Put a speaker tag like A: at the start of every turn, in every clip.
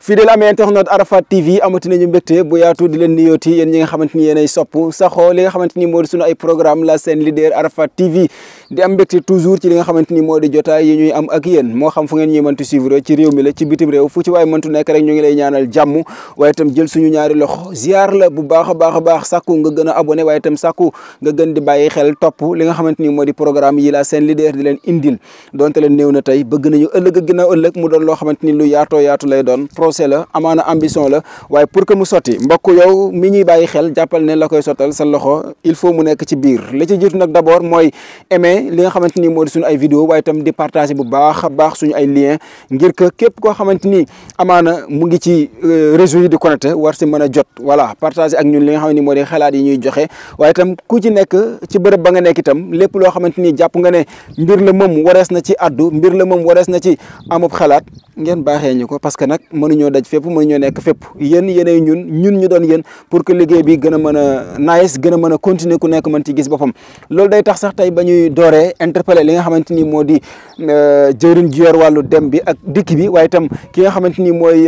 A: fidèle amee internet Arafat TV amati nañu mbégte bu yaatu di leen nuyooti yéen ñi nga xamante ni yéenay sopp saxoo li nga xamante ni moo di sunu ay programme la seen leader Arafat TV di am mbégte toujours ci li nga xamante ni moo di jotaay yi ñuy am ak yéen moo xam fu ngeen ñuy mënti suivre ci réew mi la ci bitim réew fu ci waaye mëntu nekk rek ñu ngi lay ñaanal jàmm waaye itam jël suñu ñaari loxo ziar la bu baax a baax sàkku nga gën a abonné waaye itam sàkku nga gën di bàyyi xel topp li nga xamante ni moo di programme yi la seen leader di leen indil donte leen néew na tey bëgg nañu ëllëg ak ginnaaw ëllëg mu doon loo xamante ni lu yaatoo yaatu lay doon procès la amaana ambition la waaye pour que mu sotti mbokk yow mi ñuy bàyyi xel jàppal ne la koy sottal sa loxo il faut mu nekk ci biir li ci jiitu nag d'abord mooy aimer li nga xamante ni moo di suñu ay vidéo waaye itam di partager bu baax a baax suñu ay lien ngir que képp koo xamante ni amaana mu ngi ci réseau yi di connecté war si mën a jot voilà partager ak ñun li nga xamante ni moo di xalaat yi ñuy joxe waaye itam ku ci nekk ci bërëb ba nga nekk itam lépp loo xamante ni jàpp nga ne mbir la moom warees na ci addu mbir la moom warees na ci amub xalaat ngeen baaxee ñu ko parce que nag mënuñoo daj fépp mënuñoo nekk fépp yéen yéenay ñun ñu doon yéen pour que liggéey bi gën a mën a nice gën a mën a continuer ku nekk mën ci gis boppam loolu day tax sax tey ba ñuy dooree interpeller li nga xamante ni moo di jëwriñ ji yor wàllu dem bi ak dikk bi waaye itam ki nga xamante ni mooy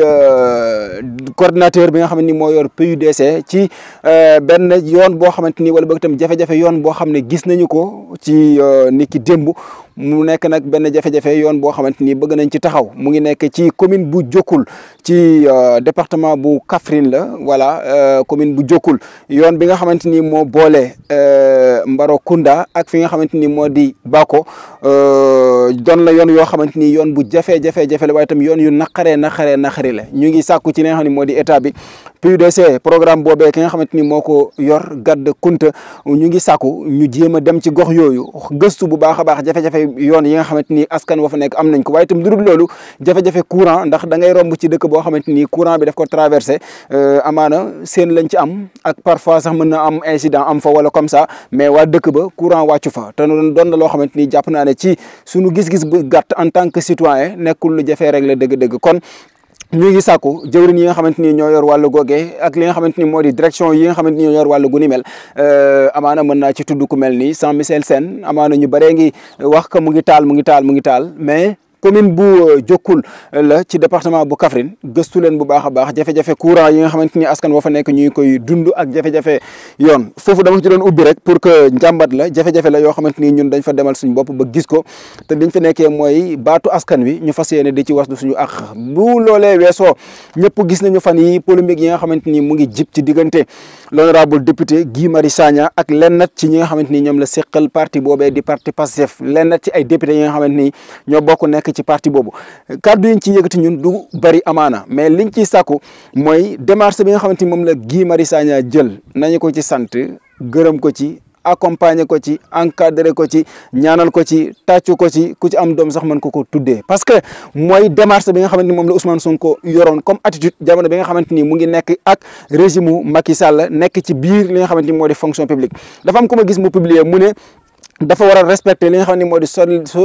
A: coordinateur bi nga xamante ni moo yor PUDC ci benn yoon boo xamante ni wala boog itam jafe-jafe yoon boo xam ne gis nañu ko ci niki démb mu nekk nag benn jafe-jafe yoon boo xamante ni bëgg nañ ci taxaw mu ngi nekk ci commune bu Diokoul ci département bu Kaffrine la voilà commune bu Diokoul yoon bi nga xamante ni moo boole Mbarokunda ak fi nga xamante ni moo di Bako doon la yoon yoo xamante ni yoon bu jafe-jafe la waaye itam yoon yu naqaree la ñu ngi sàkku ci li nga xam ne moo di état bi PUDC programme boobee ki nga xamante ni moo ko yor Gadd Kunta ñu ngi sàkku ñu jéem a dem ci gox yooyu gëstu bu baax a baax jafe-jafe yoon yi nga xamante ni askan wa fa nekk am nañ ko waaye itam lu dul loolu jafe-jafe courant ndax da ngay romb ci dëkk boo xamante ni courant bi daf ko traversé amaana seen lañ ci am ak parfois sax mën na am incident am fa wala comme ça mais waa dëkk ba courant wàccu fa te doon na loo xamante ni jàpp naa ne ci suñu gis-gis bu gàtt en tant que citoyen nekkul lu jafee rek la dëgg-dëgg kon ñu ngi sàkku jëwriñ yi nga xamante ni ñoo yor wàllu googee ak li nga xamante ni moo di direction yi nga xamante ni ñoo yor wàllu gu ni mel amaana mën naa ci tudd ku mel ni Jean Michel Sène amaana ñu bëree ngi wax que mu ngi taal mais commune bu Diokoul la ci département bu Kaffrine gëstu leen bu baax a baax jafe-jafe courant yi nga xamante ni askan wa fa nekk ñuy koy dund ak jafe-jafe yoon foofu dama ci doon ubbi rek pour que njàmbat la jafe-jafe la yoo xamante ni ñun dañ fa demal suñu bopp ba gis ko te liñ fa nekkee mooy baatu askan wi ñu fas yéene di ci waslu suñu ak bu loolee weesoo ñëpp gis nañu fan yi polémique yi nga xamante ni mu ngi jib ci diggante l'honorable député Guy Marius Sagna ak lennat ci ñi nga xamante ni ñoom la seqal parti boobee di parti Pastef lennat ci ay député yi nga xamante ni ñoo bokk nekk ci parti boobu kàddu yiñ ci yëkkati ñun du bari amaana mais liñ ciy sàkku mooy démarche bi nga xamante ni moom la Guy Marius Sagna jël nañu ko ci sant gërëm ko ci accompagner ko ci encadrer ko ci ñaanal ko ci tàccu ko ci ku ci am doom sax mën ko tuddee parce que mooy démarche bi nga xamante ni moom la Ousmane Sonko yoroon comme attitude jamono bi nga xamante ni mu ngi nekk ak régime u Macky Sall nekk ci biir li nga xamante ni moo di fonction publique dafa am ku ma gis mu publier mu ne dafa war a respecter li nga xam ne moo di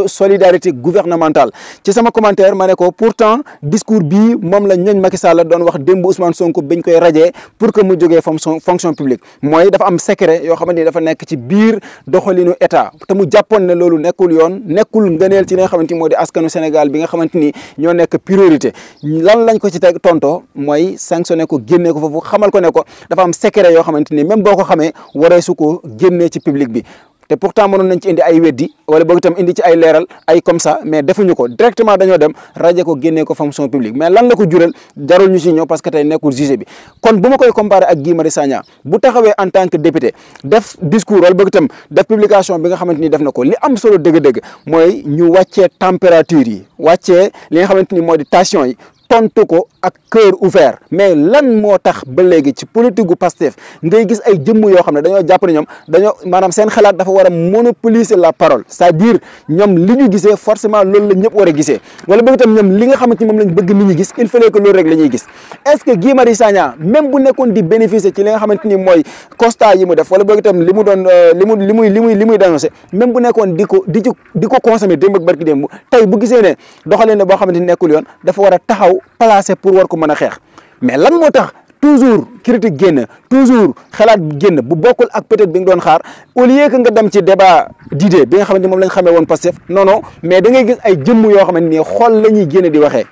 A: solidarité gouvernementale ci sama commentaire ma ne ko pourtant discours bii moom la ñooñ Macky Sall doon wax démb Ousmane Sonko biñ koy rajee pour que mu jógee fonction publique mooy dafa am secret yoo xamante ni dafa nekk ci biir doxalinu état te mu jàppoon ne loolu nekkul yoon nekkul ngëneel ci li nga xamante ni moo di askanu Sénégal bi nga xamante ni ñoo nekk priorité lan lañ ko ci teg tontoo mooy sanctionné ko génnee ko foofu xamal ko ne ko dafa am secret yoo xamante ni même boo ko xamee waree su ko génnee ci public bi te pourtant mënoon nañ ci indi ay weddi wala boog itam indi ci ay leeral ay comme ça mais defuñu ko directement dañoo dem rajo ko génnee ko fonction publique mais lan la ko jural jarul ñu ci ñëw parce que tey nekkul jugé bi kon bu ma koy comparer ak Guy Marius Sagna bu taxawee en tant que député def discours wala boog itam def publication bi nga xamante ni def na ko li am solo dëgg-dëgg mooy ñu wàccee température yi wàccee li nga xamante ni moo di tension yi tontu ko ak cœur ouvert mais lan moo tax ba léegi ci politique gu Pastef ngay gis ay jëmm yoo xam ne dañoo jàpp ne ñoom dañoo maanaam seen xalaat dafa war a monopoliser la parole c'est-à-dire ñoom li ñu gisee forcément loolu la ñëpp war a gisee wala boog itam ñoom li nga xamante ni moom lañ bëgg nit ñi gis il fallait que loolu rek la ñuy gis est-ce que Guy Marius Sagna même bu nekkoon di bénéficier ci li nga xamante ni mooy constat yi mu def wala boog itam li mu doon li muy dénoncé même bu nekkoon di ko consommer démb ak barki démb tey bu gisee ne doxalee ne boo xamante ni nekkul yoon dafa war a taxaw placé pour war ko mën a xeex mais lan moo tax toujours critique génn toujours xalaat génn bu bokkul ak peut-être bi nga doon xaar au lieu que nga dem ci débat d'idée bi nga xamante ni moom lañ xamee woon Pastef non mais da ngay gis ay jëmm yoo xamante ni xool la ñuy génn di waxee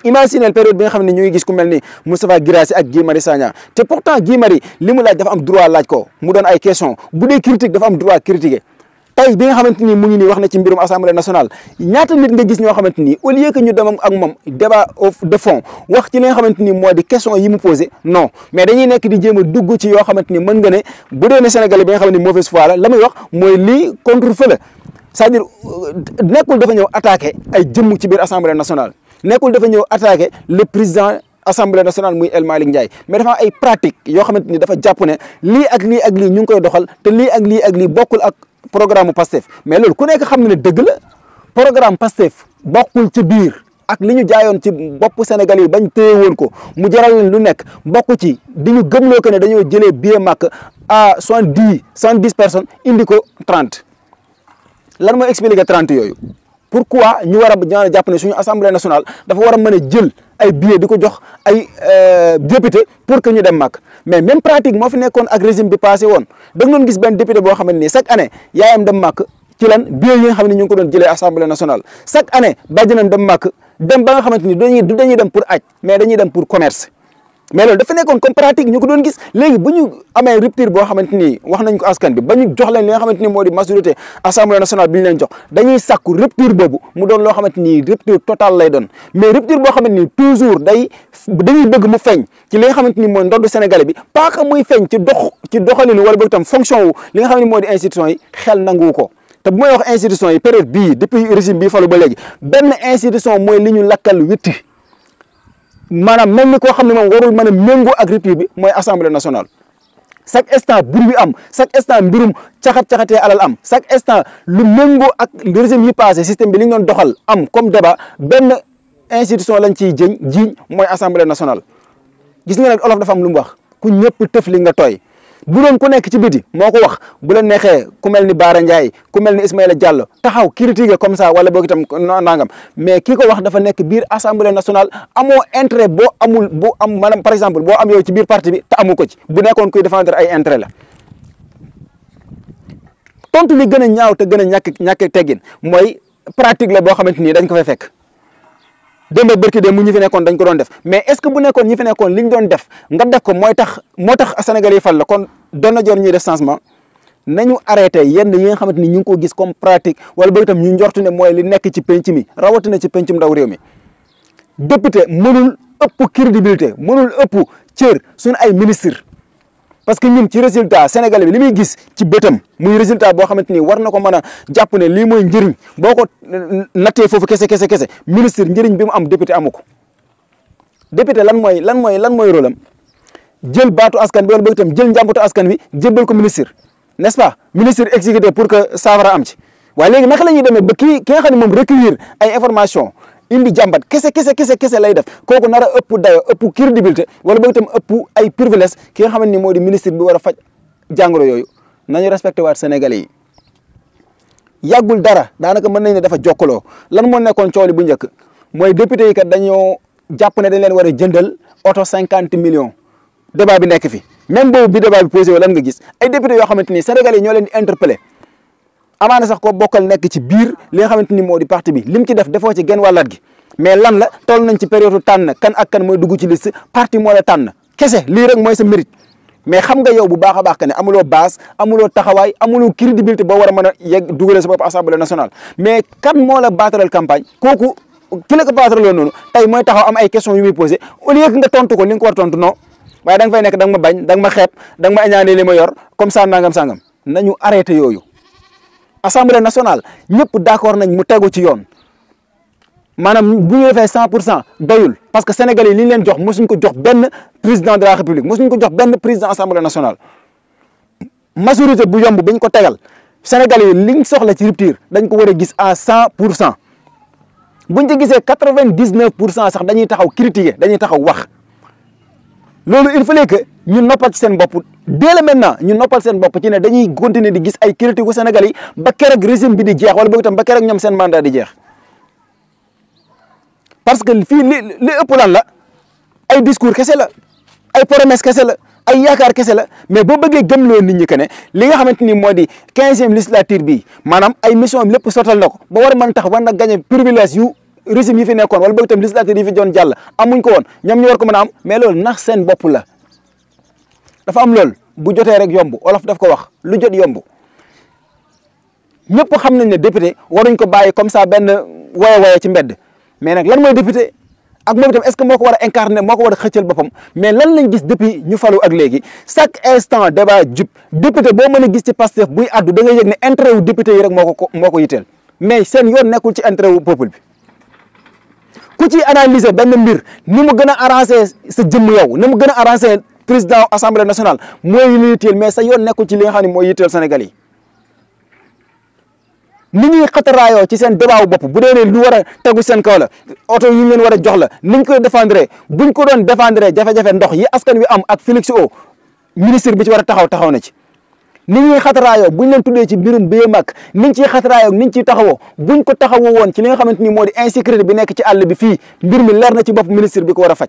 A: imaginez période bi nga xam ne ñu ngi gis ku mel ni Moustapha Guirassy ak Guy Marius Sagna te pourtant Guy Marius li mu laaj dafa am droit laaj ko mu doon ay question bu dee critique dafa am droit critiquer tey bi nga xamante ni mu ngi nii wax na ci mbirum assemblée nationale ñaata nit nga gis ñoo xamante ni au lieu que ñu dem ak moom débat de fond wax ci li nga xamante ni moo di question yi mu posé non mais dañuy nekk di jéem a dugg ci yoo xamante ni mën nga ne bu dee ne Sénégalais bi nga xam ne mauvaise foi la muy wax mooy lii contre-feu la c'est-à-dire nekkul dafa ñëw attaqué ay jëmm ci biir assemblée nationale nekkul dafa ñëw attaqué le président assemblée nationale muy El Malick Ndiaye mais dafa ay pratique yoo xamante ni dafa jàpp ne lii ak lii ak lii ñu ngi koy doxal te lii ak lii ak lii bokkul ak programme Pastef mais loolu ku nekk xam na ne dëgg la programme Pastef bokkul ci biir ak li ñu jaayoon ci bopp Sénégal yi bañ téye woon ko mu jaral leen lu nekk bokk ci di ñu gëmloo que ne dañoo jëlee billet Makka à 70 personnes indi ko 30 lan mooy expliquer 30 yooyu pourquoi ñu war a jàpp ne suñu assemblée nationale dafa war a mën a jël ay billets di ko jox ay député pour que ñu dem Makka mais même pratique moo fi nekkoon ak régime bi passé woon da nga doon gis benn député boo xamante ni chaque année yaayam dem Makka ci lan billets yi nga xam ne ñu ngi ko doon jëlee assemblée nationale chaque année bàjjanam dem Makka dem ba nga xamante ni dañuy dem pour aj mais dañuy dem pour commerce mais loolu dafa nekkoon comme pratique ñu ko doon gis léegi bu ñu amee rupture boo xamante ni wax nañ ko askan bi ba ñu jox leen li nga xamante ni moo di majorité assemblée nationale bi ñu leen jox dañuy sàkku rupture boobu mu doon loo xamante ni rupture totale lay doon mais rupture boo xamante ni toujours dañuy bëgg mu feeñ ci li nga xamante ni mooy ndoddu sénégalais bi pas que muy feeñ ci doxalinu wala boog tam fonction wu li nga xam ne moo di institution yi xel nangu ko te bu may wax institution yi période bii depuis régime bii falu ba léegi benn institution mooy li ñu lakkal witti maanaam mel ni koo xam ne moom warul mën a méngoo ak rupture bi mooy assemblée nationale chaque instant bur bi am chaque instant mbirum caxat-caxatee alal am chaque instant lu méngoo ak régime yi passé système bi li ñu doon doxal am comme débat benn institution lañ ciy jiiñ mooy assemblée nationale gis nga nag olof dafa am lu mu wax ku ñëpp tëf li nga tooy bu doon ku nekk ci biti moo ko wax bu la neexee ku mel ni Bara Ndiaye ku mel ni Ismaïla Diallo taxaw critiquer comme ça wala boog itam nangam mais ki ko wax dafa nekk biir assemblée nationale amoo intérêt boo am maanaam par exemple boo am yow ci biir parti bi te amu ko ci bu nekkoon kuy défendre ay intérêt la tontu li gën a ñaaw te gën a ñàkk teggin mooy pratique la boo xamante ni dañ ko fay fekk démb bërki de mu ñi fi nekkoon dañ ko doon def mais est-ce que bu nekkoon ñi fi nekkoon li ñu doon def nga def ko moo tax Sénégal yi fal la kon doon na jor ñuy def changement nañu arrêté yenn yi nga xamante ni ñu ngi ko gis comme pratique wala boog itam ñu njortu ne mooy li nekk ci penc mi rawatina ci pencum ndaw réew mi député mënul ëpp crédibilité mënul ëpp cër suñu ay ministre parce que ñun ci résultat Sénégalais bi li muy gis ci bëtam muy résultat boo xamante ni war na ko mën a jàpp ne lii mooy njëriñ boo ko nattee foofu kese ministre njëriñ bi mu am député amu ko député lan mooy rôle am jël baatu askan bi wala boog itam jël njàmbatu askan wi jébbal ko ministre n'est-ce pas ministre exécuté pour que saafara am ci waaye léegi naka la ñuy demee ba ki nga xam ne moom recueillir ay information indi jàmbat kese lay def kooku nar a ëpp dayo ëpp crédibilité wala boog itam ëpp ay privilège ki nga xamante ni moo di ministre bi war a faj jàngoro yooyu nañu respecté waat Sénégalais yi yàggul dara daanaka mën nañ ne dafa jokkaloo lan moo nekkoon coow li bu njëkk mooy député yi kat dañoo jàpp ne dañ leen war a jëndal oto 50 millions débat bi nekk fi même boobu bi débat bi posé lan nga gis ay député yoo xamante ni Sénégalais yi ñoo leen di interpellé amaana sax ko bokkal nekk ci biir li nga xamante ni moo di parti bi lim ci defoo ci genn wàllat gi mais lan la toll nañ ci période tànn kan ak kan mooy dugg ci liste parti moo la tànn kese lii rek mooy sa mérite mais xam nga yow bu baax a baax que ne amuloo base amuloo taxawaay amuloo crédibilité boo war a mën a yegg dugalee sa bopp assemblée nationale mais kan moo la baataral campagne kooku ki la ko baataraloon noonu tey mooy taxaw am ay questions yu muy posé au lieu que nga tontu ko li nga ko war tontu non waaye da nga fay nekk da nga ma bañ da nga ma xeeb da nga ma añaane li ma yor comme ça nangam sangam nañu arrêté yooyu assemblée nationale ñëpp d'accord nañ mu tegu ci yoon maanaam bu ñu defee 100% doyul parce que sénégalais yi li ñu leen jox mosuñ ko jox benn président de la république mosuñ ko jox benn président assemblée nationale majorité bu yomb bañ ko tegal sénégalais yi liñ soxla ci rupture dañ ko war a gis à 100% buñ ci gisee 99% sax dañuy taxaw critiquer dañuy taxaw wax loolu il fallait que ñu noppal ci seen bopp dès le maintenant ñu noppal seen bopp ci ne dañuy continuer di gis ay critiques gu Sénégal yi ba keroog régime bi di jeex wala boog itam ba keroog ñoom seen mandat di jeex parce que fii li ëpp lan la ay discours kese la ay promesse kese la ay yaakaar kese la mais boo bëggee gëmloo nit ñi que ne li nga xamante ni moo di 15e législature bi maanaam ay mission am lépp sottal na ko ba war a mën tax war na gagné privilège yu régime yi fi nekkoon wala boog itam législature yi fi doon jàll amuñ ko woon ñoom ñu war ko mën a am mais loolu nax seen bopp la dafa am loolu bu jotee rek yomb olof daf ko wax lu jot yomb ñëpp xam nañ ne député waruñ ko bàyyi comme ça benn woye ci mbedd mais nag lan mooy député ak moom itam est-ce que moo ko war a incarner moo ko war a xëccal boppam mais lan lañ gis depuis ñu falu ak léegi chaque instant débat jub député boo mën a gis ci Pastef buy addu da ngay yëg ne intérêt wu député yi rek moo ko yitteel mais seen yoon nekkul ci intérêt wu peuple bi ku ci analyser benn mbir ni mu gën a arranger sa jëmm yow ni mu gën a arranger président assemblée nationale mooy li yitteel mais sa yoon nekkul ci li nga xam ne mooy yitteel Sénégal yi ni ñuy xataraayoo ci seen débat wu bopp bu dee ne lu war a tegu seen kaw la oto yi ñu leen war a jox la niñ koy défendre buñ ko doon défendre jafe-jafe ndox yi askan wi am ak Félix O ministre bi ci war a taxaw na ci ni ñuy xataraayoo buñ leen tuddee ci mbirum bee mag niñ ciy xataraayoo niñ ciy taxawoo buñ ko taxawoo woon ci li nga xamante ni moo di insécurité bi nekk ci àll bi fii mbir mi leer na ci bopp ministre bi ko war a faj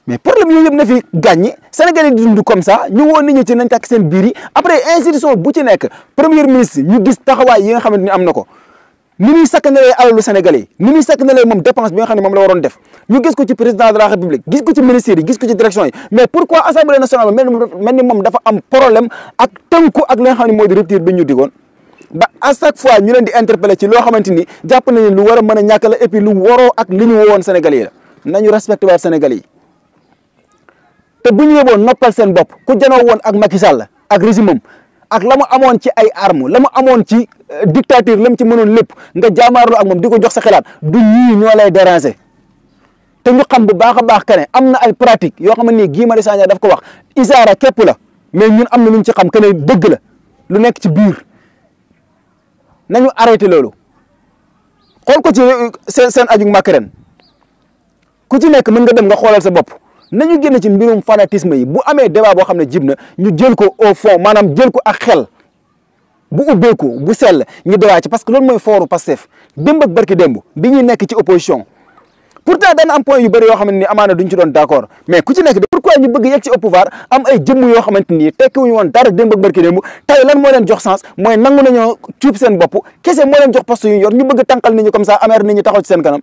A: mais problème yooyu yëpp na fi gàññi Sénégalais di dund comme ça ñu woon nit ñi ci nañ takk seen biir yi après institution bu ci nekk premier ministre ñu gis taxawaay yi nga xamante ni am na ko ni muy sakkanalee alalu Sénégalais yi ni muy sakkanalee moom dépense bi nga xam ne moom la waroon def ñu gis ko ci président de la république gis ko ci ministère yi gis ko ci direction yi mais pourquoi assemblée nationale mel ni moom dafa am problème ak tënku ak li nga xam ne moo di rupture bi ñu digoon ba à chaque fois ñu leen di interpeller ci loo xamante ni jàpp nañu lu war a mën a ñàkk la et puis lu waroo ak li ñu woon Sénégalais yi la nañu respecté waat Sénégalais yi te bu ñu yeboon noppal seen bopp ku janoo woon ak Macky Sall ak régime am ak la mu amoon ci ay armes la mu amoon ci dictature la mu ci mënoon lépp nga jaamaarloo ak moom di ko jox sa xalaat du ñii ñoo lay déranger te ñu xam bu baax a baax que ne am na ay pratique yoo xam ne Guy Marius Sagna daf ko wax isaara képp la mais ñun am na lu ñu ci xam que ne dëgg la lu nekk ci biir nañu arrêté loolu xool ko ci seen aju màkk ren ku ci nekk mën nga dem nga xoolal sa bopp. nañu génn ci mbirum fanatisme yi bu amee débat boo xam ne jib na ñu jël ko au fond maanaam jël ko ak xel bu ubbeeku bu sell ñu débat ci parce que loolu mooy fooru Pastef démb ak barki démb bi ñuy nekk ci opposition pourtant dana am point yu bëri yoo xamante ni amaana duñ ci doon d'accord mais ku ci nekk de pourquoi ñu bëgg yegg ci au pouvoir am ay jëmm yoo xamante ni tekkiwuñu woon dara démb ak barki démb tey lan moo leen jox sens mooy nangu nañoo cuub seen bopp kese moo leen jox poste yu yor ñu bëgg tànqal nit ñi comme ça amer nit ñi taxaw ci seen kanam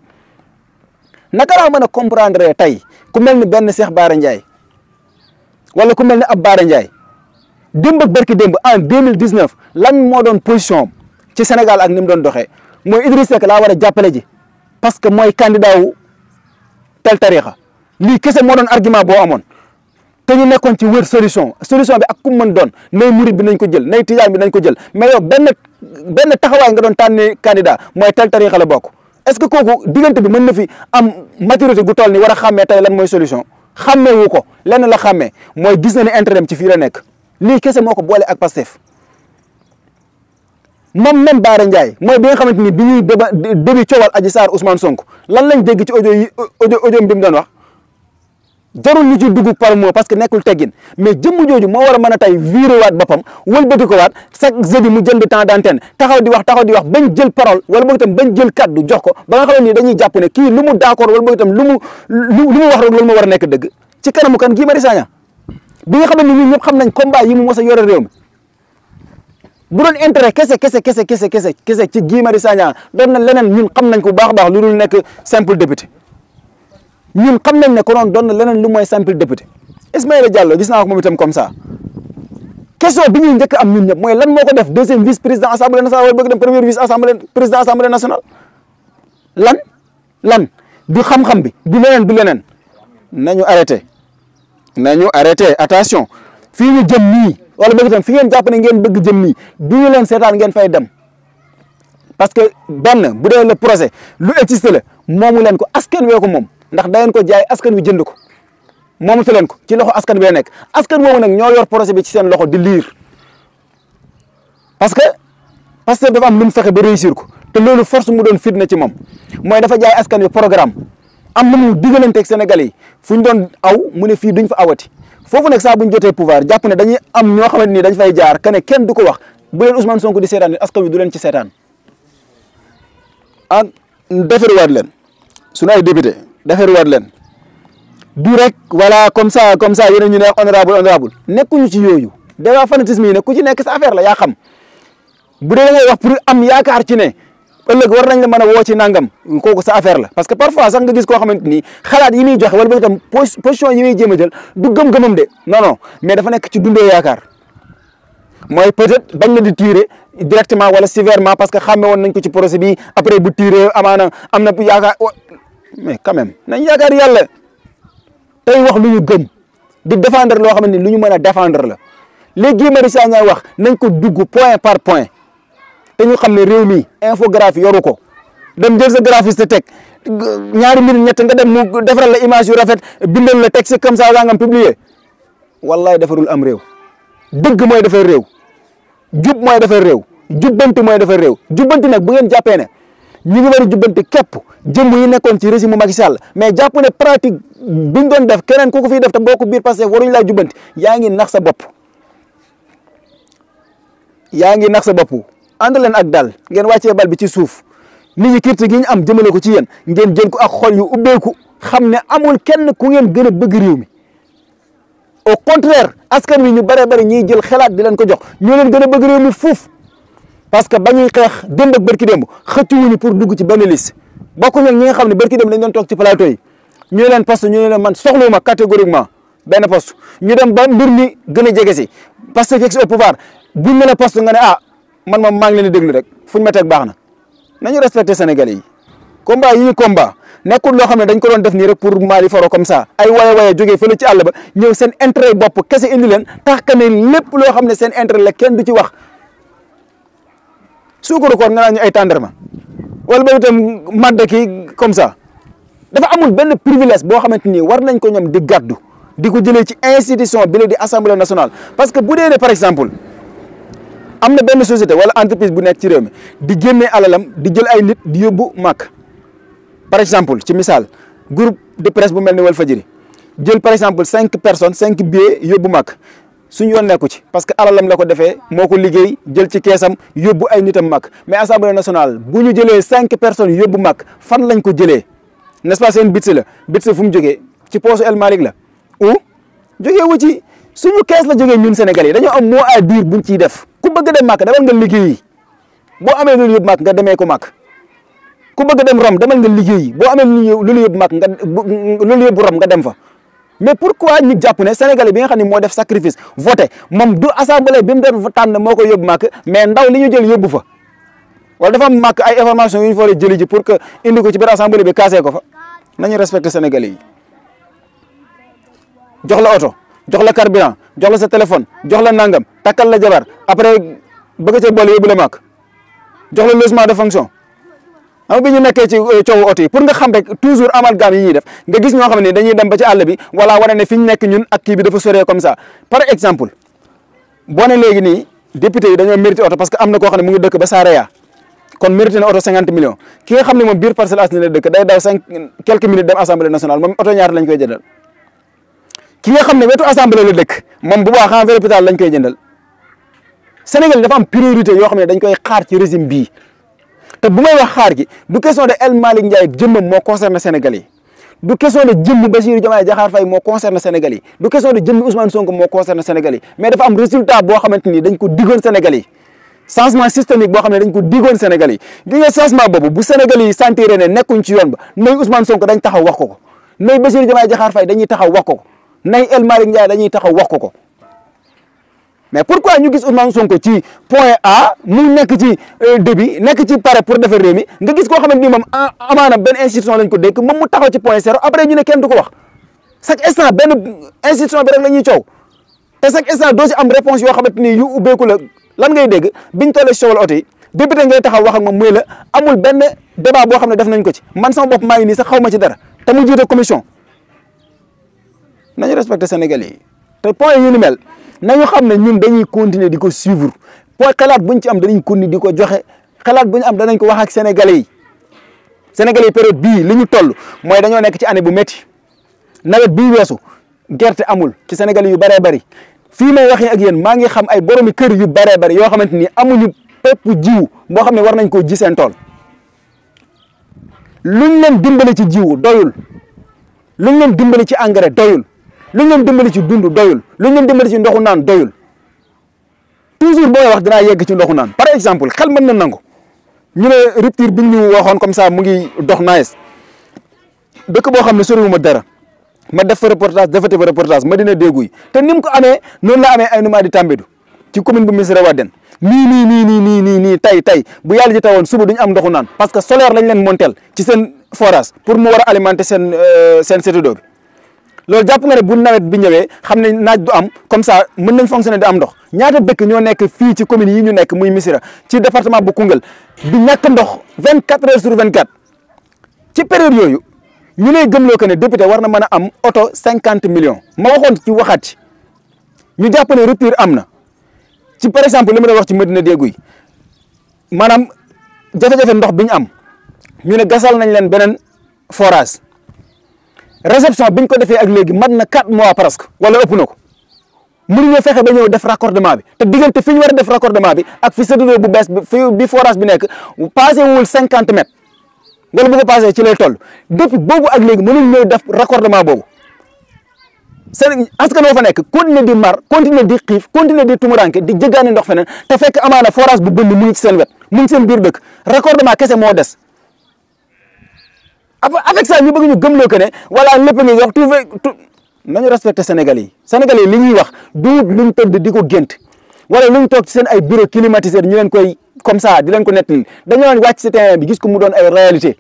A: naka laa mën a comprendre tey ku mel ni benn Cheikh Bara Ndiaye wala ku mel ni ab Bara Ndiaye démb ak barki démb en 2019 lan moo doon position ci Sénégal ak ni mu doon doxee mooy Idriss Seck laa war a jàppale ji parce que mooy candidat wu tel tarixa lii kese moo doon argument boo amoon te ñu nekkoon ci wër solution bi ak ku mu mën doon nay murid bi nañ ko jël nay tijaan bi nañ ko jël mais yow benn taxawaay nga doon tànn candidat mooy tel tarixa la bokk. est-ce que kooku diggante bi mën na fi am maturité gu toll ni war a xàmmee tey lan mooy solution xàmmee wu ko lenn la xàmmee mooy gis na ni intérêt ci fii la nekk lii kese moo ko boole ak Pastef moom même Bara Ndiaye mooy bi nga xamante ni bi ñuy début coowal Adji Sarr Ousmane Sonko lan lañ dégg ci audio bi mu doon wax jarul ñu ci dugg par mot parce que nekkul teggin mais jëmm jooju moo war a mën a tey viré waat boppam wëlbati ko waat chaque jeudi mu jël temps d'antenne taxaw di wax bañ jël parole wala boog itam bañ jël kaddu jox ko ba nga xam ne dañuy jàpp ne kii lu mu d'accord wala boog itam lu mu wax rek loolu moo war a nekk dëgg ci kanamu kan Guy Marius Sagna bi nga xam ne ñun ñëpp xam nañ combat yi mu mos a yore réew mi bu doon intérêt kese ci Guy Marius Sagna doon na leneen ñun xam nañ ko bu baax a baax lu dul nekk simple député ñun xam nañ ne ko doon na leneen lu mooy simple député Ismaïla Diallo gis naa ko moom itam comme ça question bi ñuy njëkk am ñun ñëpp mooy lan moo ko def deuxième vice président assemblée nationale wala bëgg dem premier vice président assemblée nationale lan du xam-xam bi du leneen nañu arrêté attention fii ñu jëm nii wala bëgg itam fi ngeen jàpp ne ngeen bëgg jëm nii du ñu leen seetaan ngeen fay dem parce que benn bu dee le projet lu existe la moomu leen ko askan wee ko moom ndax da ngeen ko jaay askan wi jënd ko moomatu leen ko ci loxo askan bi nekk askan woowu nag ñoo yor projet bi ci seen loxo di liir parce que dafa am lu mu fexe ba réussir ko te loolu force mu doon fitna ci moom mooy dafa jaay askan wi programme am lu mu digalanteeg Sénégalais yi fu ñu doon aw mu ne fii duñ fa awati foofu nag saa bu ñu jotee pouvoir jàpp ne dañuy am ñoo xamante ni dañ fay jaar que ne kenn du ko wax bu leen Ousmane Sonko di seetaan askan wi du leen ci seetaan ah defaruwaat leen sunu ay député defaruwaat leen du rek voilà comme ça yeneen ñu ne honorable nekkuñu ci yooyu débat fanatisme yi ne ku ci nekk sa affaire la yaa xam bu dee da ngay wax pour am yaakaar ci ne ëllëg war nañ la mën a woo ci nangam kooku sa affaire la parce que parfois sax nga gis koo xamante ni xalaat yi muy joxe wala boog itam position yi muy jéem a jël du gëm-gëmam de non mais dafa nekk ci dundee yaakaar mooy peut-être bañ na di tirer directement wala sévèrement parce que xàmme woon nañ ko ci procès bi après bu tirer amaana am na yaakaar mais quand même nañ yaakaar yàlla tey wax lu ñu gëm di défendre loo xamante ni lu ñu mën a défendre la léegi Guy Marius Sagna wax nañ ko dugg point par point te ñu xam ne réew mi infographie yoru ko dem jël sa graphiste teg ñaari minute ñett nga dem mu defaral la image yu rafet bindal la texte comme ça nga publier wallahi defarul am réew dëgg mooy defar réew jub mooy defar réew jubbanti mooy defar réew jubbanti nag bu ngeen jàppee ne ñu ngi war a jubbanti képp jëmm yi nekkoon ci régime Macky Sall mais jàpp ne pratique biñ doon def keneen ku ko fiy def te boo ko biir Pastef waruñu laa jubbanti yaa ngi nax sa bopp ànd leen ak dal ngeen wàccee bal bi ci suuf nit ñi kirti gi ñu am jëmale ko ci yéen ngeen jël ko ak xol yu ubbeeku xam ne amul kenn ku ngeen gën a bëgg réew mi au contraire askan wi ñu bare bari ñiy jël xalaat di leen ko jox ñoo leen gën a bëgg réew mi fuuf parce que ba ñuy xeex démb ak bërki démb xëccuwuñu pour dugg ci benn liste bokku ñoom ñi nga xam ne bërki démb dañ doon toog ci plateau yi ñu leen poste ñu leen man soxluwuma catégoriquement benn poste ñu dem ba mbir mi gën a jege si parce que fekk si au pouvoir buñ ne la poste nga ne man moom maa ngi leen di déglu rek fuñ ma teg baax na nañu respecté Sénégalais yi combat yi ñu combat nekkul loo xam ne dañ ko doon def nii rek pour Mali foro comme ça ay waye jógee fële ci àll ba ñëw seen intérêt bopp kese indi leen tax que ne lépp loo xam ne seen intérêt la kenn du ci wax suukaru koor nga naan ñu ay tàndarma wala ba itam madda kii comme ça dafa amul benn privilège boo xamante ni war nañ ko ñoom di gàddu di ko jëlee ci institution bi la di assemblée nationale parce que bu dee ne par exemple am na benn société wala entreprise bu nekk ci réew mi di génnee alalam di jël ay nit di yóbbu màkk par exemple ci misaal groupe de presse bu mel ni Walfadjri jël par exemple 5 personnes 5 billets yóbbu màkk suñu yoon nekku ci parce que alalam la ko defee moo ko liggéey jël ci keesam yóbbu ay nitam màkk mais assemblée nationale bu ñu jëlee 5 personnes yóbbu màkk fan lañ ko jëlee n'est-ce pas seen bitse la bitse fu mu jógee ci poosu El Malick la ou jógee wu ci suñu kees la jógee ñun Sénégalais yi dañoo am mot à dire buñ ciy def ku bëgg dem màkk demal nga liggéeyi boo amee loolu yóbbu màkk nga demee ko màkk ku bëgg dem Rome demal nga liggéeyi boo amee loolu yóbbu màkk nga loolu yóbbu Rome nga dem fa mais pourquoi ñu jàpp ne Sénégalais bi nga xam ne moo def sacrifice voté moom du assemblée bi mu doon tànn moo ko yóbbu màkk mais ndaw li ñu jël yóbbu fa wala dafa am màkk ay information yu ñu fa war a jëli ji pour que indi ko ci biir assemblée bi kaasee ko fa nañu respecté Sénégalais yi jox la oto jox la carburant jox la sa téléphone jox la nangam takkal la jabar après bëgg ca boole yóbbu la màkk jox la logement de fonction xam bi ñu nekkee ci coowu oto yi pour nga xam rek toujours amalgame yi ñuy def nga gis ñoo xam ne dañuy dem ba ci àll bi wala wane ne fi ñu nekk ñun ak kii bi dafa soree comme ça par exemple boo ne léegi nii député yi dañoo mérité oto parce que am na koo xam ne mu ngi dëkk ba Saraya kon mérité na oto 50 millions ki nga xam ne moom biir Parcelles Assainies la dëkk day daw quelques minutes dem assemblée nationale moom oto ñaata lañ koy jëndal ki nga xam ne wetu assemblée la dëkk moom bu baax en vrai hôpital lañ koy jëndal Sénégal dafa am priorité yoo xam ne dañ koy xaar ci régime bii te bu may wax xaar gi du question de El Malick Ndiaye jëmmam moo concerné Sénégal yi du question de jëmm Bassirou Diomaye Diakhar Faye moo concerné Sénégal yi du question de jëmm Ousmane Sonko moo concerné Sénégal yi mais dafa am résultat boo xamante ni dañ ko diggoon Sénégal yi changement systémique boo xam ne dañ ko diggoon Sénégal yi gi nga changement boobu bu Sénégal yi sentir ne nekkuñ ci yoon ba nay Ousmane Sonko dañ taxaw wax ko nay Bassirou Diomaye Diakhar Faye dañuy taxaw wax ko nay El Malick Ndiaye dañuy taxaw wax ko mais pourquoi ñu gis Ousmane Sonko ci point A mu nekk ci début nekk ci pare pour defar réew mi nga gis koo xamante ni moom amaana benn institution lañ ko dénk moom mu taxaw ci point zéro après ñu ne kenn du ko wax chaque instant benn institution bi rek la ñuy coow te chaque instant doo si am réponse yoo xamante ni yu ubbeeku la lan ngay dégg biñ tollee si coowal oto yi député ngay taxaw wax ak moom muy la amul benn débat boo xam ne def nañ ko ci man sama bopp maa ngi nii sax xaw ma ci dara te mu jiite commission nañu respecté Sénégalais yi te point yu ni mel nañu xam ne ñun dañuy continuer di ko suivre point xalaat buñ ci am danañ continuer di ko joxe xalaat buñ am danañ ko wax ak Sénégalais yi Sénégalais yi période bii li ñu toll mooy dañoo nekk ci année bu métti nawet bii weesu gerte amul ci Sénégalais yu bëree bëri fii may waxee ak yéen maa ngi xam ay boromi kër yu bëree bëri yoo xamante ni amuñu pépp jiw boo xam ne war nañ koo ji seen tool luñ leen dimbali ci jiw doyul luñ leen dimbali ci engrais doyul luñ leen dimbali ci dund doyul luñ leen dimbali ci ndoxu naan doyul toujours booy wax dinaa yegg ci ndoxu naan par exemple xel mën na nangu ñu ne rupture bi ñu waxoon comme ça mu ngi dox nice dëkk boo xam ne soriwuma dara ma def fa reportage defati fa reportage Madina Dégguy te ni mu ko amee noonu la amee ay numaa di Tambédou ci commune bu Missirah Wadène nii tey bu yàlla ji tawoon suba duñu am ndoxu naan parce que solaire lañ leen montel ci seen forage pour mu war a alimenter seen château d'eau bi loolu jàpp nga ne bu nawet bi ñëwee xam ne naaj du am comme ça mën nañ fonctionner di am ndox ñaata dëkk ñoo nekk fii ci commune yi ñu nekk muy Missirah ci département bu Koungheul di ñàkk ndox 24 heures sur 24 ci période yooyu ñu lay gëmloo que ne député war na mën a am oto 50 millions ma waxoon ci waxaat ci ñu jàpp ne rupture am na ci par exemple li ma doon wax ci Madina Dégguy maanaam jafe-jafe ndox bi ñu am ñu ne gasal nañ leen beneen forage réception bi ñu ko defee ak léegi mat na 4 mois presque wala ëpp na ko mënuñoo fexe ba ñëw def raccordement bi te diggante fi ñu war a def raccordement bi ak fi château d'eau bu bees bi forage bi nekk passé wul 50 mètres wala bu ko passé ci lay toll depuis boobu ak léegi mënuñ ñëw def raccordement boobu seen askan woo fa nekk continuer di mar continuer di xiif continuer di tumuranke di jëggaani ndox feneen te fekk amaana forage bu bënn mu ngi ci seen wet mu ngi seen biir dëkk raccordement kese moo des avec ça ñu bëgg ñu gëmloo que ne voilà lépp ngi wax tout nañu respecté Sénégalais yi Sénégalais yi li ñuy wax du luñ tëdd di ko gént wala luñ toog ci seen ay bureau climatisé ñu leen koy comme ça di leen ko nettali dañoo wàcc ci terrain bi gis ko mu doon ay réalité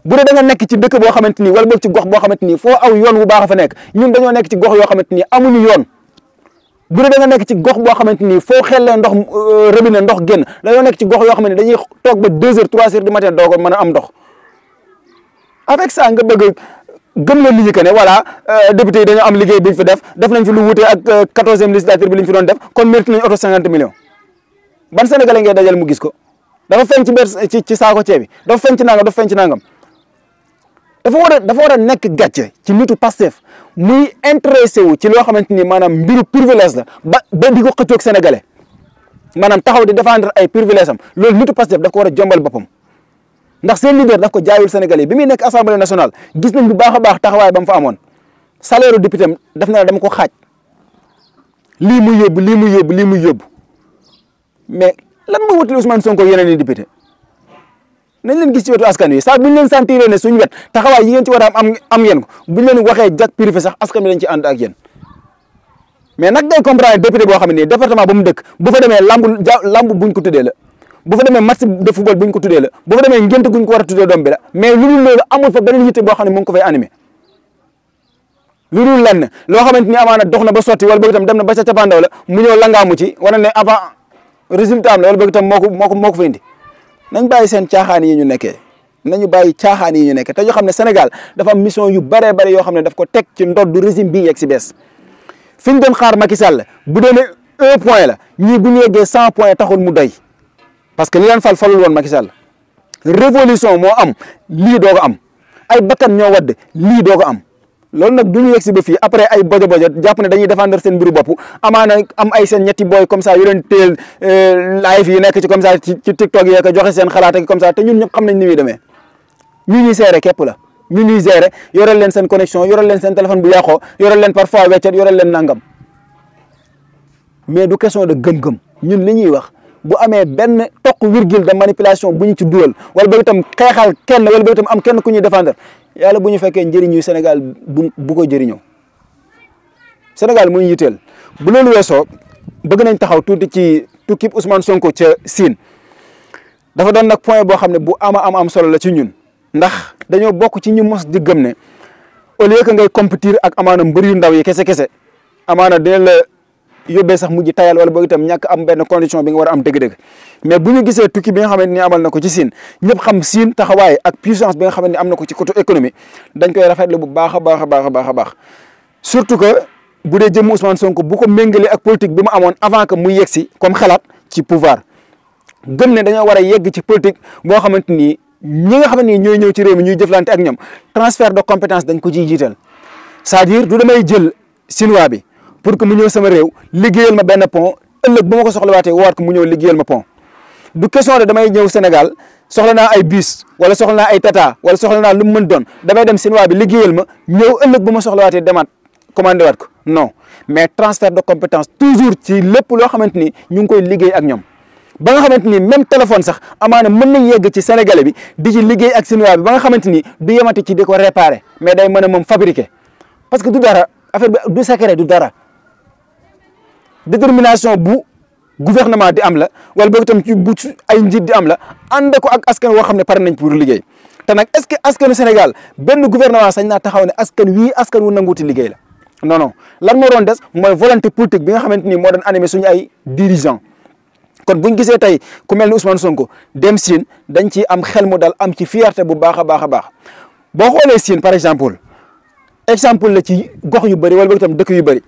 A: bu dee da nga nekk ci dëkk boo xamante ni wala boog ci gox boo xamante ni foo aw yoon wu baax a fa nekk ñun dañoo nekk ci gox yoo xamante ni amuñu yoon bu dee da nga nekk ci gox boo xamante ni foo xellee ndox robinet ndox génn dañoo nekk ci gox yoo xamante ni dañuy toog ba 2 heures 3 heures du matin doo ko mën a am ndox avec ça nga bëgg gëm la nit ñi que ne voilà député yi dañoo am liggéey bi ñu fi def nañ fi lu wuute ak 14e législature bi li ñu fi doon def kon mérite nañu oto 50 millions ban Sénégalais ngay dajal mu gis ko dafa feeñ ci biir ci saako ceeb bi dafa feeñ ci nangam dafa feeñ ci nangam dafa war a nekk gàcce ci nitu Pastef muy intéressé wu ci loo xamante ni maanaam mbiru privilège la ba di ko xëccoog Sénégalais maanaam taxaw di défendre ay privilège am loolu nitu Pastef daf ko war a jombal boppam. ndax seen leader daf ko jaayul Sénégalais bi muy nekk assemblée nationale gis nañ bu baax a baax taxawaay ba mu fa amoon salaire député am def na la dama ko xaaj lii muy yóbbu mais lan moo wutale Ousmane Sonko yeneen i député nañ leen gis ci wetu askan wi saa bu ñu leen sentiree ne suñu wet taxawaay yi ngeen ci war a am yéen ko bu ñu leen waxee jag privé sax askan wi dañ ci ànd ak yéen mais nag day comprendre député boo xam ne nii département ba mu dëkk bu fa demee lamb buñ ko tuddee la. bu fa demee match de football buñ ko tuddee la bu fa demee ngénte guñ ko war a tuddee doom bi la mais lu dul loolu amul fa beneen yitte boo xam ne mu ngi ko fay animé lu dul lenn loo xamante ni amaana dox na ba sotti wala bëgg itam dem na ba ca cappaandaw la mu ñëw langaamu ci wala ne avant résultat am la wala bëgg itam moo ko fa indi nañ bàyyi seen caaxaan yi ñu nekkee nañu bàyyi caaxaan yi ñu nekkee te ñu xam ne Sénégal dafa am mission yu bëree bëri yoo xam ne daf ko teg ci ndoddu régime bii yegg si bees fi ñu doon xaar Macky Sall bu dee ne 1 point la ñii bu ñu yeggee 100 points taxul mu doy parce que li leen falul woon Macky Sall révolution moo am lii doo ko am ay bakkan ñoo wadd lii doo ko am loolu nag du ñu yegg si ba fii après ay bojo jàpp ne dañuy défendre seen mbiru bopp amaana am ay seen ñetti booy comme ça yu leen teel live yi nekk ci comme ça ci TikTok yi ko joxe seen xalaat ak comme ça te ñun ñëpp xam nañ ni muy demee ñu ñuy seere képp la ñu ñuy gérer yoreel leen seen connexion yoreel leen seen téléphone bu yàqoo yoreel leen parfois weccet yoreel leen nangam mais du question de gëm-gëm ñun li ñuy wax bu amee benn toq virgule de manipulation bu ñu ci dugal wala ba itam xeexal kenn wala ba itam am kenn ku ñuy défendre yàlla bu ñu fekkee njëriñu Sénégal bu ko jëriñoo Sénégal muy yitteel bu loolu weesoo bëgg nañ taxaw tuuti ci tukkib Ousmane Sonko ca Sine dafa doon nag point boo xam ne bu am solo la ci ñun ndax dañoo bokk ci ñu mos di gëm ne au lieu que ngay compétir ak amaana mbër yu ndaw yi kese amaana dina la yóbbee sax mujj tayal wala boog itam ñàkk am benn condition bi nga war a am dëgg-dëgg mais bu ñu gisee tukki bi nga xamante ni amal na ko ci Sine ñëpp xam Sine taxawaay ak puissance bi nga xamante ni am na ko ci côté économie dañ koy rafetlu bu baax a baax surtout que bu dee jëm Ousmane Sonko bu ko méngalee ak politique bi mu amoon avant que muy yegg si comme xalaat ci pouvoir gëm ne dañoo war a yegg ci politique boo xamante ni ñi nga xamante ni ñooy ñëw ci réew mi ñuy jëflante ak ñoom transfert de compétence dañ ko ciy jiital c'est-à-dire du damay jël Sinois bi pour que mu ñëw sama réew liggéeyal ma benn pont ëllëg bu ma ko soxlawaatee woowaat ko mu ñëw liggéeyal ma pont du question de damay ñëw Sénégal soxla naa ay bus wala soxla naa ay tata wala soxla naa lu mu mën doon damay dem Sinois bi liggéeyal ma ñëw ëllëg bu ma soxlawaatee demaat commandé waat ko non mais transfert de compétence toujours ci lépp loo xamante ni ñu ngi koy liggéey ak ñoom ba nga xamante ni même téléphone sax amaana mën nañ yegg ci sénégalais bi di ci liggéey ak chinois bi ba nga xamante ni du yemati ci di ko réparer mais day mën a moom fabriquer parce que du dara affaire bi du secret du dara détermination bu gouvernement di am la wala boog itam ci bu ay njiit di am la ànd ko ak askan woo xam ne pare nañ pour liggéey te nag est-ce que askanu Sénégal benn gouvernement sañ naa taxaw ne askan wii askan wu nanguuti liggéey la non non lan moo doon des mooy volonté politique bi nga xamante ni moo doon animé suñu ay dirigeants kon buñ gisee tey ku mel ni Ousmane Sonko dem Sine dañ ci am xel mu dal am ci fierté bu baax a baax a baax boo xoolee Sine par exemple la ci gox yu bëri wala boog itam dëkk yu bëri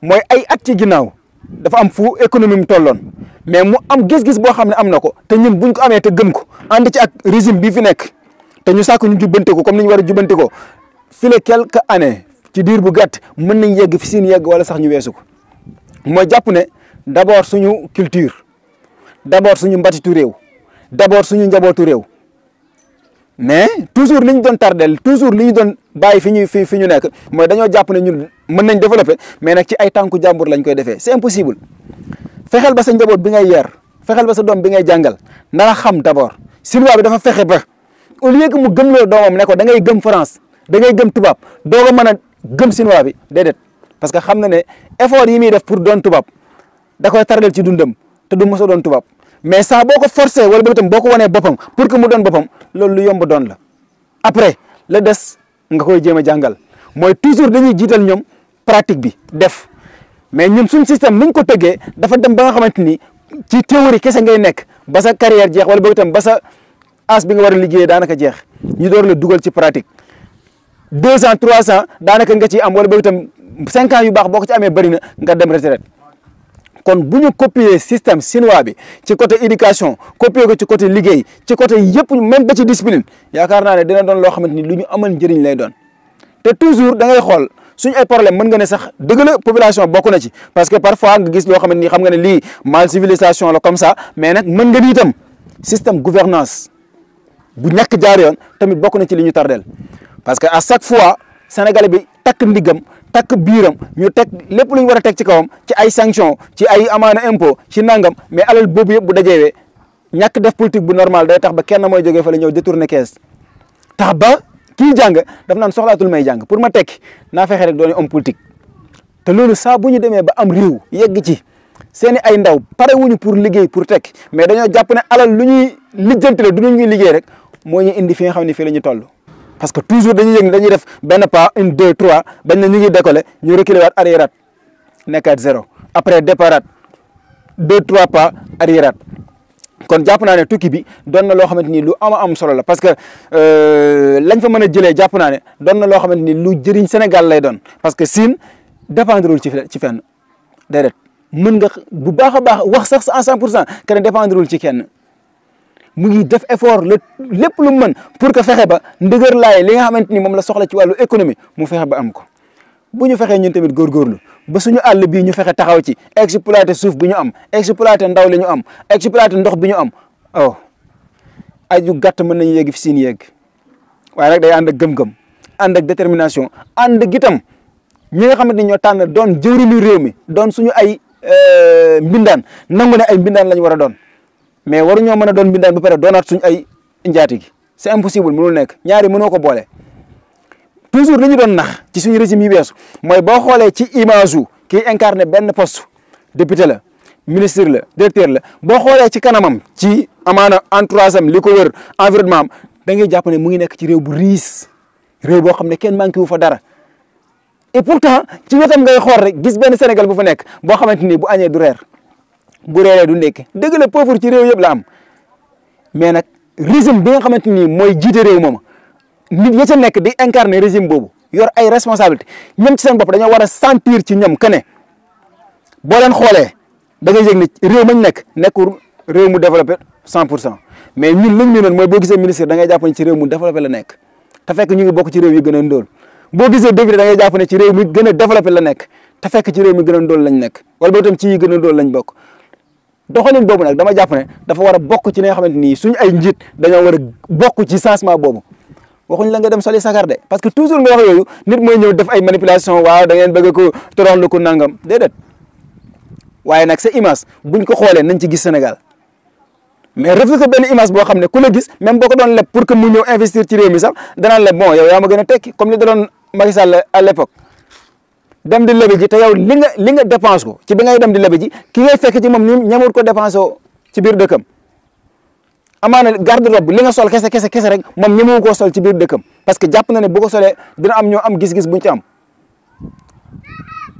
A: mooy ay at ci ginnaaw dafa am fu économie mu tolloon mais mu am gis-gis boo xam ne am na ko te ñun buñ ko amee te gëm ko ànd ci ak régime bi fi nekk te ñu sàkk ñu jubbante ko comme ni ñu war a jubbante ko fii la quelques années ci diir bu gàtt mën nañ yegg fi siin yegg wala sax ñu weesu ko mooy jàpp ne d'abord suñu culture d'abord suñu mbatitu réew d'abord suñu njabootu réew mais toujours li ñu doon tardel toujours li ñu doon bàyyi fi ñu nekk mooy dañoo jàpp ne ñun mën nañ développer mais nag ci ay tànku jàmbur lañ koy defee c'est impossible fexeel ba sa njaboot bi ngay yar fexeel ba sa doom bi ngay jàngal na nga xam d'abord Sinois bi dafa fexe ba au lieu que mu gëmloo doomam ne ko da ngay gëm France da ngay gëm tubaab doo ko mën a gëm Sinois bi déedéet parce que xam na ne effort yi muy def pour doon tubaab da koy tardel ci dundam te du mos a doon tubaab mais saa boo ko forcé wala boog itam boo ko wanee boppam pour que mu doon boppam loolu lu yomb doon la après la des nga koy jéem a jàngal mooy toujours dañuy jiital ñoom pratique bi def mais ñun suñ système ni ñu ko tëggee dafa dem ba nga xamante ni ci théorie kese ngay nekk ba sa carrière jeex wala boog itam ba sa as bi nga war a liggéeyee daanaka jeex ñu door la dugal ci pratique 2 ans 3 ans daanaka nga ciy am wala boog itam 5 ans yu baax boo ko ci amee bëri na nga dem retraite kon bu ñu copier système chinois bi ci côté éducation copier ko ci côté liggéey ci côté yëpp même ba ci discipline yaakaar naa ne dina doon loo xamante ni lu ñu amal njëriñ lay doon te toujours da ngay xool suñu ay problème mën nga ne sax dëgg la population bokk na ci parce que parfois nga gis loo xamante ni xam nga ne lii mal civilisation la comme ça mais nag mën nga ni itam système gouvernance bu ñàkk jaar yoon tamit bokk na ci li ñu tardel parce que à chaque fois sénégalais bi takk ndiggam takk biiram ñu teg lépp lu ñu war a teg ci kawam ci ay sanction ci ay amaana impôt ci nangam mais alal boobu yëpp bu dajeewee ñàkk def politique bu normal day tax ba kenn mooy jógee fa la ñëw détourner kees tax ba kii jàng daf naan soxlaatul may jàng pour ma tekki naa fexe rek doon homme politique te loolu saa bu ñu demee ba am réew yegg ci seeni ay ndaw pare wuñu pour liggéey pour tekki mais dañoo jàpp ne alal lu ñuy lijjantile du ñuy liggéey rek moo ñu indi fi nga xam ne fii la ñu toll parce que toujours dañuy yëg ne dañuy def benn pas 1 2 3 bañ na ñu ngi décoller ñu reculer waat arrière nekkaat 0 après départ 2 3 pas arrière kon jàpp naa ne tukki bi doon na loo xamante ni lu am solo la parce que lañ fa mën a jëlee jàpp naa ne doon na loo xamante ni lu jëriñ Sénégal lay doon parce que Sine dépendrewul ci fenn déedéet mën nga bu baax a baax wax sax à 100% que ne dépendrewul ci kenn. mu ngi def effort lépp lu mën pour que fexe ba ndëgër laay li nga xamante ni moom la soxla ci wàllu économie mu fexe ba am ko bu ñu fexee ñun tamit góorgóorlu ba suñu àll bii ñu fexe taxaw ci exploiter suuf bi ñu am exploiter ndaw li ñu am exploiter ndox bi ñu am oh aju gàtt mën nañu yegg fi siin yegg waaye nag day ànd ak gëm-gëm ànd ak détermination ànd ak itam ñi nga xamante ni ñoo tànn doon jëwriñu réew mi doon suñu ay mbindaan nangu ne ay mbindaan lañu war a doon mais waruñoo mën a doon mbindaan ba pare doonaat suñ ay njaati gi c'est impossible mënul nekk ñaari mënoo ko boole toujours li ñu doon nax ci suñu régime yi weesu mooy boo xoolee ci image u kii incarné benn poste député la ministre la directeur la boo xoolee ci kanamam ci amaana entourage am li ko wër environnement am da ngay jàpp ne mu ngi nekk ci réew bu riis réew boo xam ne kenn manqué wu fa dara et pourtant ci wetam ngay xool rek gis benn Sénégal bu fa nekk boo xamante ni bu añee du reer bu reeree du ndekki dëgg la pauvre ci réew yëpp la am mais nag régime bi nga xamante ni mooy jiite réew moom nit ya ca nekk di incarner régime boobu yor ay responsabilité ñoom ci seen bopp dañoo war a sentir ci ñoom que ne boo leen xoolee da ngay yëg ne réew mañ nekk nekkul réew mu développé 100% mais ñun liñ ñu noon mooy boo gisee ministre da ngay jàpp ne ci réew mu développé la nekk te fekk ñu ngi bokk ci réew yi gën a ndóol boo gisee député da ngay jàpp ne ci réew mi gën a développé la nekk te fekk ci réew mi gën a ndóol lañ nekk wala boo tam ci yi gën a ndóol lañ bokk doxalin boobu nag dama jàpp ne dafa war a bokk ci li nga xamante ni suñu ay njiit dañoo war a bokk ci changement boobu waxuñ la nga dem soli sakar de parce que toujours nga wax yooyu nit mooy ñëw def ay manipulation waaw da ngeen bëgg ko toroxlu ko nangam déedéet waaye nag sa image buñ ko xoolee nañ ci gis Sénégal mais reflété benn image boo xam ne ku la gis même boo ko doon leb pour que mu ñëw investir ci réew mi sax danaan la bon yow yaa ma gën a tekki comme li da doon Macky Sall à l'époque dem di lebi ji te yow li nga dépense ko ci bi ngay dem di lebi ji ki ngay fekk ci moom ni ñamut ko dépensé ci biir dëkkam amaana garde-robe li nga sol kese rek moom ñemewu koo sol ci biir dëkkam parce que jàpp na ne bu ko solee dina am ñoo am gis-gis buñ ci am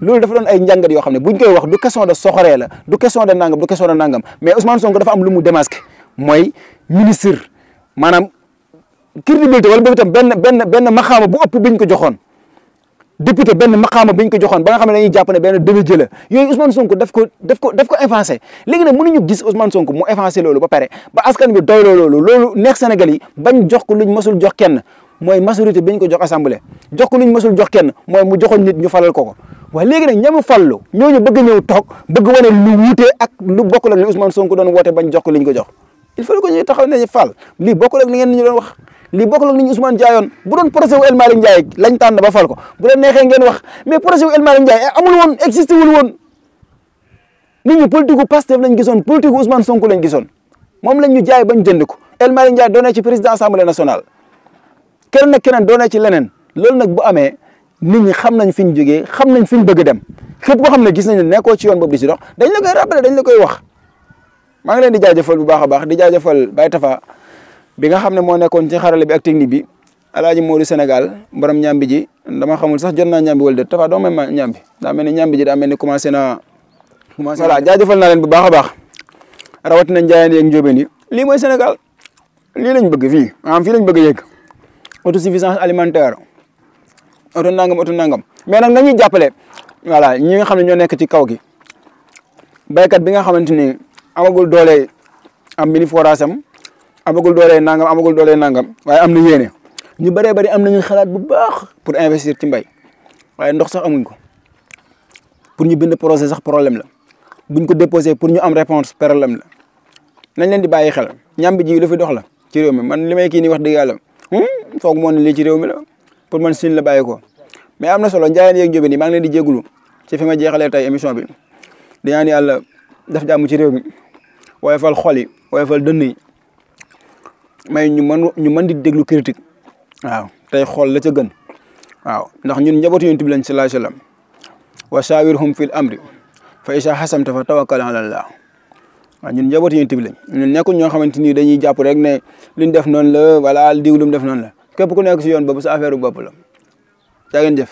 A: loolu dafa doon ay njàngat yoo xam ne buñ koy wax du question de soxoree la du question de nangam du question de nangam mais Ousmane Sonko dafa am lu mu démasqué mooy ministre maanaam crédibilité wala boobu itam benn maxaama bu ëpp biñ ko joxoon député benn maqaama biñ ko joxoon ba nga xam ne dañuy jàpp ne benn demi jëla yooyu Ousmane Sonko daf ko effacé léegi nag mënuñu gis Ousmane Sonko mu effacé loolu ba pare ba askan bi doyloo loolu neex Sénégal yi bañ jox ko luñ mësul jox kenn mooy majorité biñ ko jox assemblée jox ko luñ mësul jox kenn mooy mu joxoon nit ñu falal ko waaye léegi nag ñamu fallu ñooñu bëgg ñëw toog bëgg wane lu wuutee ak lu bokkul ak li Ousmane Sonko doon woote bañ jox ko liñ ko jox il faut que ñu taxaw ne fal lii bokkul ak li ngeen ñu doon wax lii bokkul ak li ñu Ousmane jaayoon bu doon procès wu El Malick Ndiaye lañ tànn ba fal ko bu leen neexee ngeen wax mais procès wu El Malick Ndiaye amul woon existé wul woon nit ñi politique gu Pastef lañ gisoon politique gu Ousmane Sonko lañ gisoon moom lañ ñu jaay bañ jënd ko El Malick Ndiaye doonee ci président assemblée nationale keneen ak keneen doonee ci leneen loolu nag bu amee nit ñi xam nañ fi ñu jógee xam nañ fi ñu bëgg dem képp koo xam ne gis nañ ne nekkoo ci yoon boobu di si dox dañ la koy rappelé dañ la koy wax maa ngi leen di jaajëfal bu baax a baax di jaajëfal Baye Tafa bi nga xam ne moo nekkoon ci xarale bi ak technique bi Alaaji Modou Sénégal borom ñambi ji dama xamul sax jot naa ñambi wala déet Tafa doo may ma ñambi daa mel ni ñambi ji daa mel ni commencé voilà jaajëfal naa leen bu baax a baax rawatina njaayeen yeeg njóobeen yi lii mooy Sénégal lii lañ bëgg fii maanaam fii lañ bëgg yegg autosuffisance alimentaire oto nangam mais nag nañuy jàppale voilà ñi nga xam ne ñoo nekk ci kaw gi baykat bi nga xamante ni amagul doole am mini forage am amagul doole nangam waaye am na yéene ñu bëree bëri am nañu xalaat bu baax pour investir ci mbay waaye ndox sax amuñ ko pour ñu bind projet sax problème la buñ ko déposé pour ñu am réponse problème la nañ leen di bàyyi xel ñambi ji lu fi dox la ci réew mi man li may kii nii wax dëgg yàlla foog moo ne lii ci réew mi la pour man sin la bàyyi ko mais am na solo njaayeen yeeg njóobeen yi maa ngi leen di jégalu ci fi ma jeexalee tey émission bi di ñaan yàlla def jàmm ci réew mi waaye fal xol yi waaye fal dënn yi may ñu mën di déglu critique waaw tey xool la ca gën waaw ndax ñun njabootu Yonent bi lañ sallallahu alayhi wa sallam wa shawirhum fil amri fa isa hasamta fa tawakkal ala Allah waaw ñun njabootu Yonent bi lañ ñun nekkul ñoo xamante ni dañuy jàpp rek ne liñ def noonu la wala diw lu mu def noonu la képp ku nekk si yoon boobu sa affaire bopp la jaa ngeen jëf